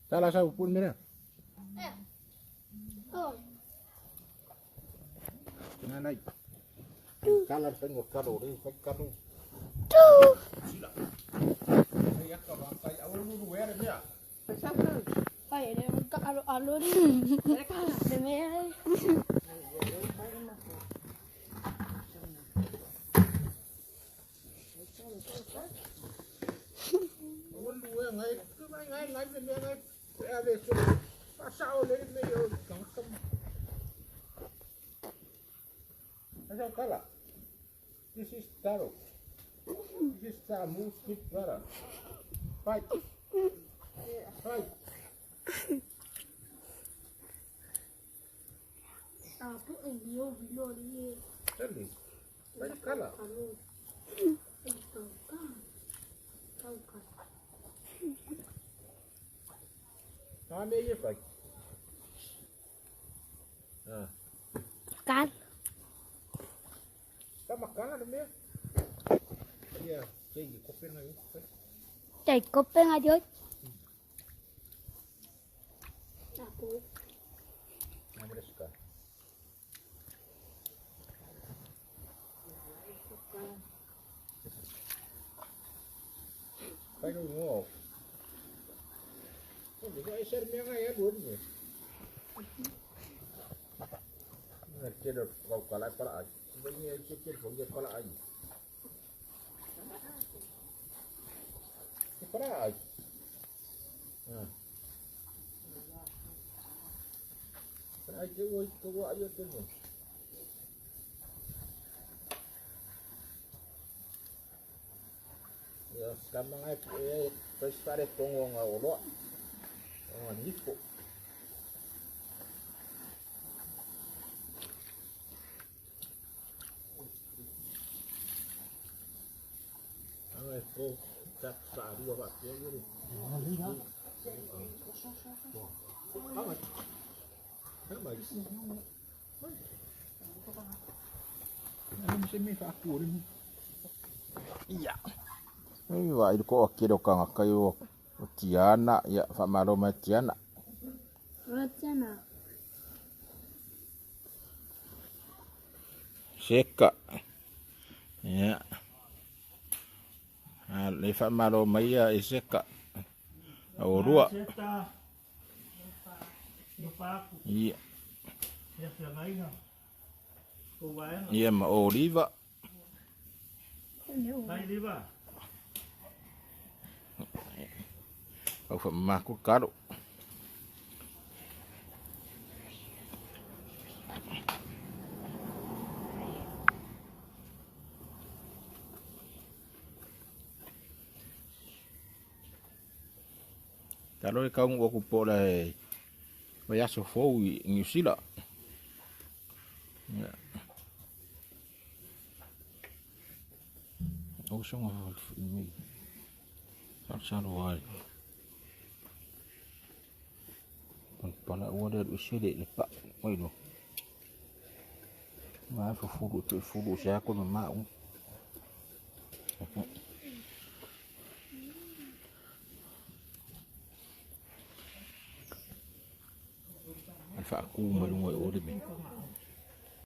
Tala sa pun mera. Oh. Ngai. Kala pengo kalo re kalo. Sila. Ai aka va kai au lu ere mea. Ai le ka alo alo ni. Le me ai. Lu e ngai ngai ngai ngai me ngai e ave so. Pasa o le me yo kang kam. Asa kala. This is taro. This is tamu skip bara. Fight. Fight. Ah, pu en yo vi lo ni. Tell Fight kala. Alo. Ai ka ka. Ka ka. Na me ye fight. Ah. Kan. Tama kala no me. Ya, sei kope na yo. Chạy kope nga jo. Aku. Namreska. Kai no ngo. Oh, dia ai ser me nga ya dua ni. Na kero kau kala pala ai. Ini ai kero kau pala ai. Pala ai. Ah. Pala ai ke woi ko wa ayo tu ni. Ya, sekarang ai pare tongo nga olo. Nga nifo. Ai ko tak sa dua ba ke yo. Iya. Ai wa i ko ke do ka ka yo tiana ya fa malo ma tiana. Rotana. Seka. Ya. Ah, le fa malo mai ya e seka. O rua. Ia. Ia ma oliva. Au fa ma ku karo. Talo e kaungu o kupola e vai aso fou i New Zealand. Ya. O songa i mi. Salo ai. Pala ua le usele le pa oi no. Ma fa fulu te fulu se ko ma u. Fa ku ma lunga o le me.